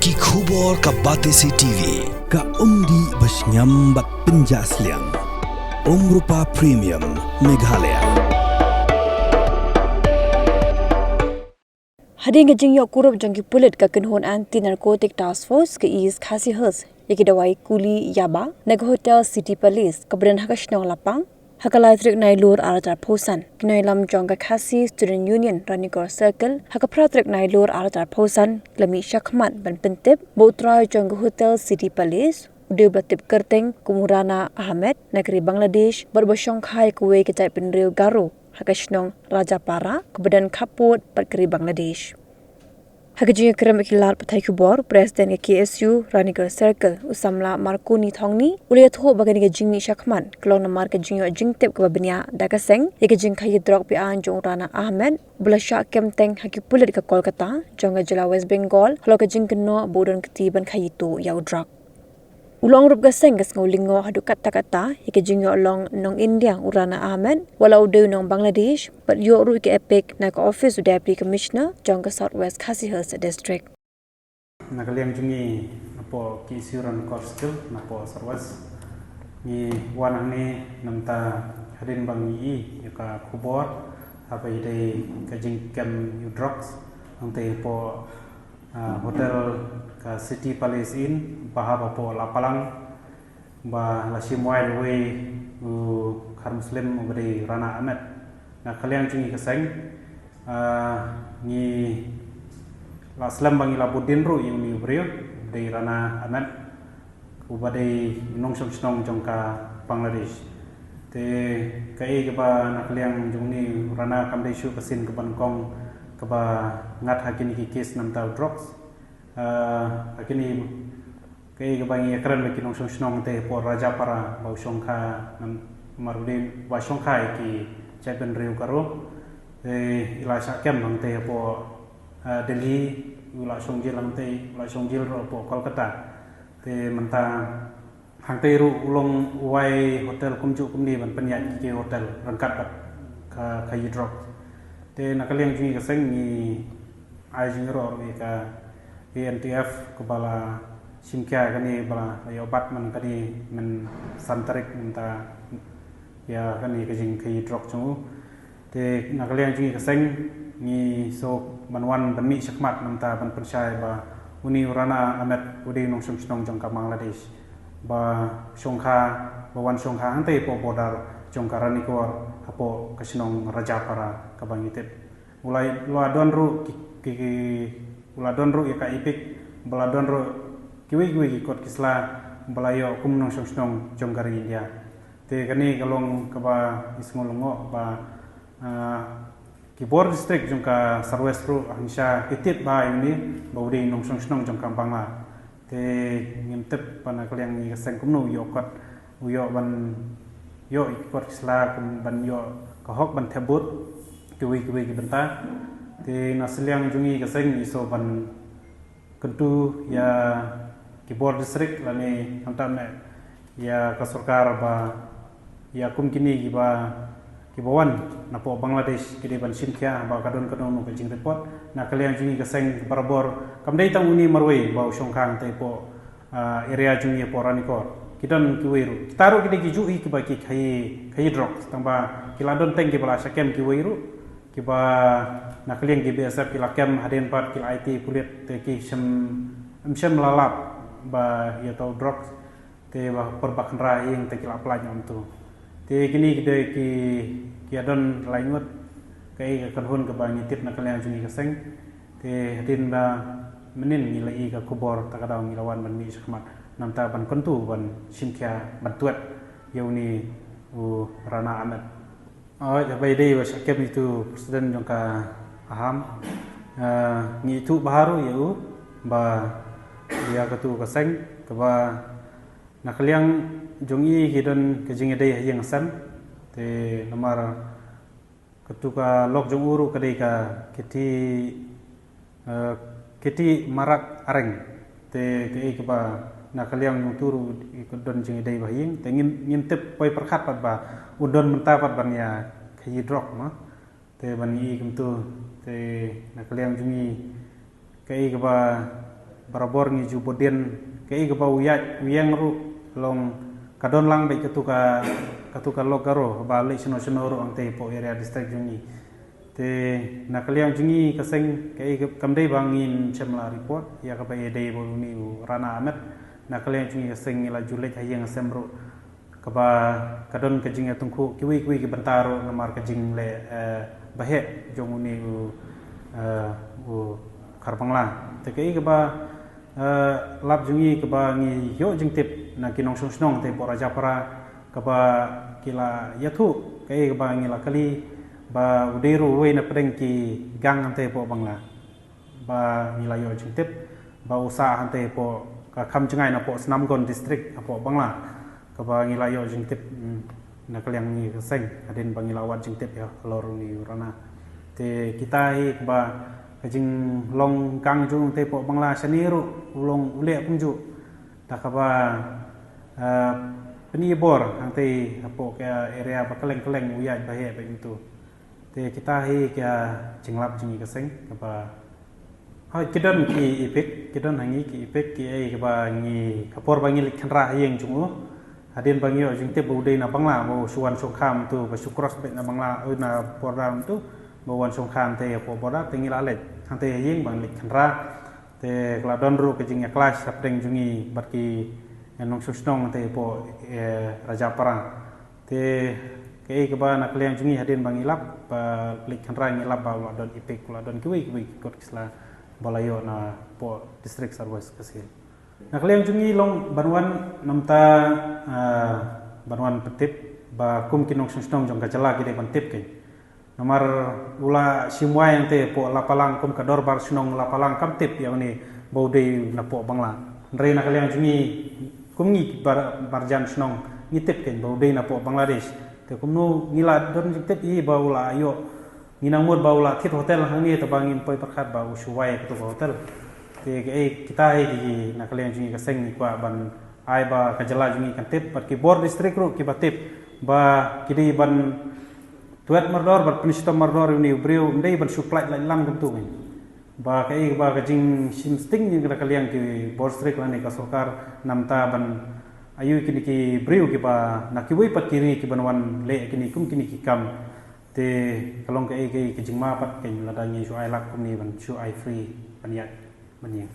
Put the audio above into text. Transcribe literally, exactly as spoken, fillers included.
Ki khubor ka Batesi T V, ka umdih ba shngiam bad pynjah sliang. Umrupa Premium, Meghalaya. Hadien ka jingïoh kurup jong ki pulit ka kynhun Anti Narcotic Task Force ka East Khasi Hills ïa ki dawai kuli yaba na ka Hotel City Palace kaba don ha ka shnong Lapang, ha ka lai tarik Nailur arhajar arphew san. Ki nongïalam jong ka Khasi Student Union Ranikor Circle ha ka phra tarik Nailur arhajar arphew san ki la mih shakhmat ban pyntip ba u trai jong ka Hotel City Palace u dei uba la tip kyrteng kum u Rana Ahmed na ka ri Bangladesh bad uba shongkha ïa kawei ka jaitbynriew Garo ha ka shnong Rajapara kaba don khappud bad ka ri Bangladesh. Ha ka jingïakren bad ki lad pathai khubor, President ka K S U Ranikor Circle, u samla Marconi Thongni, u la ïathuh ba kane ka jingmih shakhmat ka long namar ka jingïoh jingtip kaba bniah da ka seng ïa ka jingkhaïi drok beaiñ jong u Rana Ahmed uba la shah kem teng ha ki pulit ka Kolkata jong ka jylla West Bengal halor ka jingkynnoh ba u don kti ban khaïi tuh ïa u drok. U la ong ruh ba ka seng ka sngew lyngngoh haduh katta katta ïa ka jingïoh long nong India u Rana Ahmed, wat la u dei u nong Bangladesh, bad ïoh ruh ïa ka EPIC na ka office u Deputy Commissioner jong ka South West Khasi Hills District. Na ka liang jong ngi napoh K S U Ranikor Circle napoh South West, ngi wan hangne namar hadien ba ngi ïohi ïa ka khubor haba ïadei ka jingkem ïa u drugs hangtei hapoh ah, hotel ka City Palace Inn, ba hap hapoh Lapalang, ba la shim wai da uwei u khar Muslim uba dei Rana Ahmed. Na ka liang jong ngi ka seng, ah, ngi la slem ba ngi la bud dien ruh ïa une u briew uba dei Rana Ahmed, uba dei nongshong shnong jong ka Bangladesh. Te kaei kaba na ka liang jong une u Rana kam dei shuh ka sien kaba nyngkong kaba ngat ha kine ki case namar u drugs. Ah, ha kine kaei kaba ngi ïakren bad ki nongshong shnong te hapoh Rajapara ba u shongkha namar u dei ba shongkha ïa ki jaitbynriew Garo. Te i la shah kem hangtei hapoh, ah, Delhi, u la shong jel hangtei, u la shong jel ruh hapoh Kolkata. Te mynta hangtei ruh u long uwei hotel kumjuh kumne ban pynïaid ki hotel ryngkat bad ka, ka khaïi drok. Te na ka liang jong ngi ka seng ngi ai jingïaroh ruh ïa ka A N T F kaba la shim khia kane ba la ïoh bat man kane man san tarik mynta ïa kane ka jingkhaïi drok jong u. Te na ka liang jong ngi ka seng ngi sngewbha ban wan ban mih shakhmat namar ban pynshai ba une u Rana Ahmed u dei u nongshong shnong jong ka Bangladesh ba shongkha, ba wan shongkha hangtei hapoh border jong ka Ranikor hapoh ka shnong Rajapara kaba ngi tip. U la, u la don ruh ki, ki, ki, u la don ruh ïa ka EPIC, ba la don ruh kiwei kiwei ki kot ki sla ba la ïoh kum nongshong shnong jong ka ri India. Te kane ka long kaba ngi sngew lyngngoh ba, ah, ki bor district jong ka South West ruh hangta ki tip ba ïa une ba u dei nongshong shnong jong ka Bangla. Te ngim tip ba na ka liang ngi ka seng kumno u ïoh kot, u ïoh ban ïoh ïa ki kot ki sla kum ban ïoh ka hok ban thep vote kiwei kiwei ki bynta. Te na ka liang jong ngi ka seng ngi sngewbha ban kyntu ïa ki bor district lane khamtam eh ïa ka sorkar ba ïa kum kine kiba, kiba wan napoh Bangladesh ki dei ban shim khia ba ka don kano kano ka jingreport. Na ka liang jong ngi ka seng barabor kam dei tang une marwei ba u shongkha hangtei hapoh, ah, area jong ngi hapoh Ranikor. Ki don kiwei ruh. Kita ruh ki dei kijuh hi kiba ki khaïi, khaïi drok. Tangba ki la don teng kiba la shah kem kiwei ruh. Kiba na ka liang ki B S F ki la kem hadien pat ki la aiti pulit te ki shem, em shem la lap ba ïa uto u drok te ba por ba kynrad ïing te ki la pynlait ïa uto. Te kine ki dei ki, ki ïa don lai ngut kaei ka kynhun kaba ngi tip na ka liang jong ngi ka seng. Te hadien ba mynnin ngi la ïohi ka khubor ta ka daw ngi la wan ban mih shakhmat namar ban kyntu ban shim khia ban tuid ïa une u Rana Ahmed. Oi, haba ïadei ba shah kem ïa uto u president jong ka Aham. Ah, ngi ïathuh bha ruh ïa u ba ïa katu ka seng kaba na ka liang jong i ki don ka jingïadei ha ïing ha sem. Te namar katu ka lok jong u ruh ka dei ka Kiti, eh, Kiti Marak Areng. Te kaei kaba na ka liang jong uto ruh ka don jingïadei bha ha ïing. Te ngim, ngim tip poi pyrkhat pat ba u don mynta pat ban ïa khaïi drok ma. Te ban ïohi kumto te na ka liang jong ngi kaei kaba Barabor ngi ju bud dien kaei kaba u ïaid u ïeng ruh long ka don lang bad katu ka, katu ka lok Garo ba leit shano shano ruh hangtei hapoh area district jong ngi. Te na ka liang jong ngi ka seng kaei ka, kam dei ba ngin shem la report ïa kaba ïadei bad une u Rana Ahmed. Na ka liang jong ngi ka seng ngi la ju leit ha ïing ha sem ruh kaba ka don ka jingïatyngkhuh kiwei kiwei ki bynta ruh namar ka jingleh, eh, baheh jong une u, eh, u Kharbangla. Te kaei kaba, eh, lap jong ngi kaba ngi ïoh jingtip na ki nongshong shnong te hapoh Rajapara kaba ki la ïathuh kaei kaba ngi la kylli ba u dei ruh uwei na pdeng ki gang hangtei hapoh Bangla. Ba ngi la ïoh jingtip ba u sah hangtei hapoh ka kham jngai napoh Snamgon district hapoh Bangla kaba ngi la ïoh jingtip, mm, na ka liang ngi ka seng hadien ba ngi la wad jingtip ïa halor une u Rana. Te kita hi kaba ka jinglong gang jong u hangtei hapoh Bangla shane ruh u long u leh kumjuh da kaba, eh, pyni bor hangtei hapoh ka area ba kylleng kylleng u ïaid baheh bad ngi tu. Te kita hi ka jinglap jong ngi ka seng kaba, ha, ki don ki epek, ki don ha ngi ki epek kiei kaba ngi ka por ba ngi leit khynra ha ïing jong u hadien ba ngi ïoh jingtip ba u dei na Bangla ba u shu wan shongkha tu ba shu cross beit na Bangla, eh, na border tu ba u wan shongkha hangtei hapoh border te ngi la leit hangtei ha ïing ba ngi leit khynra. Te ka la don ruh ka jingïa clash hapdeng jong ngi bad ki, eh, nongshong shnong hangtei hapoh, eh, Rajapara. Te kaei kaba na ka liang jong ngi hadien ba ngi lap ba leit khynra ngi lap ba u la don epek u la don kiwei kiwei ki kot ki sla ba la ïoh napoh district South West Khasi Hills. Na ka liang jong ngi long ban wan namta, ah, ban wan pyntip ba kum ki nongshong shnong jong ka jylla ki dei ban tip kein. Namar u la shim wai hangtei hapoh Lapalang kum ka dorbar shnong Lapalang kam tip ïa une ba u dei napoh Bangla. Hynrei na ka liang jong ngi kum ngi bar, marjan shnong ngi tip kein ba u dei napoh Bangladesh. Te kumno ngi la don jingtip hi ba u la ïoh, ngi nang mut ba u la thied hotel hangne te ba ngim poi pyrkhat ba u shu wai ha katu ka hotel. Te kaei kita hi ki na ka liang jong ngi ka seng ngi kwah ban ai ba ka jylla jong ngi kan tip bad ki bor district ruh kiba tip ba ki dei ban tuet mardor bad pynshitom mardor ïa une u briew, ym dei ban shu pynlait lait lang kumtu kein. Ba kaei ba ka jingshim sting ïa ka liang ki bor district lane ka sorkar namta ban aiu kine ki briew kiba na kiwei pat ki ri kiban wan leh kine kum kine ki kam. Te ka long kaei kaei ka jingma pat kein lada ngi shu ai lad kumne ban shu ai free ban ïaid ban ïeng.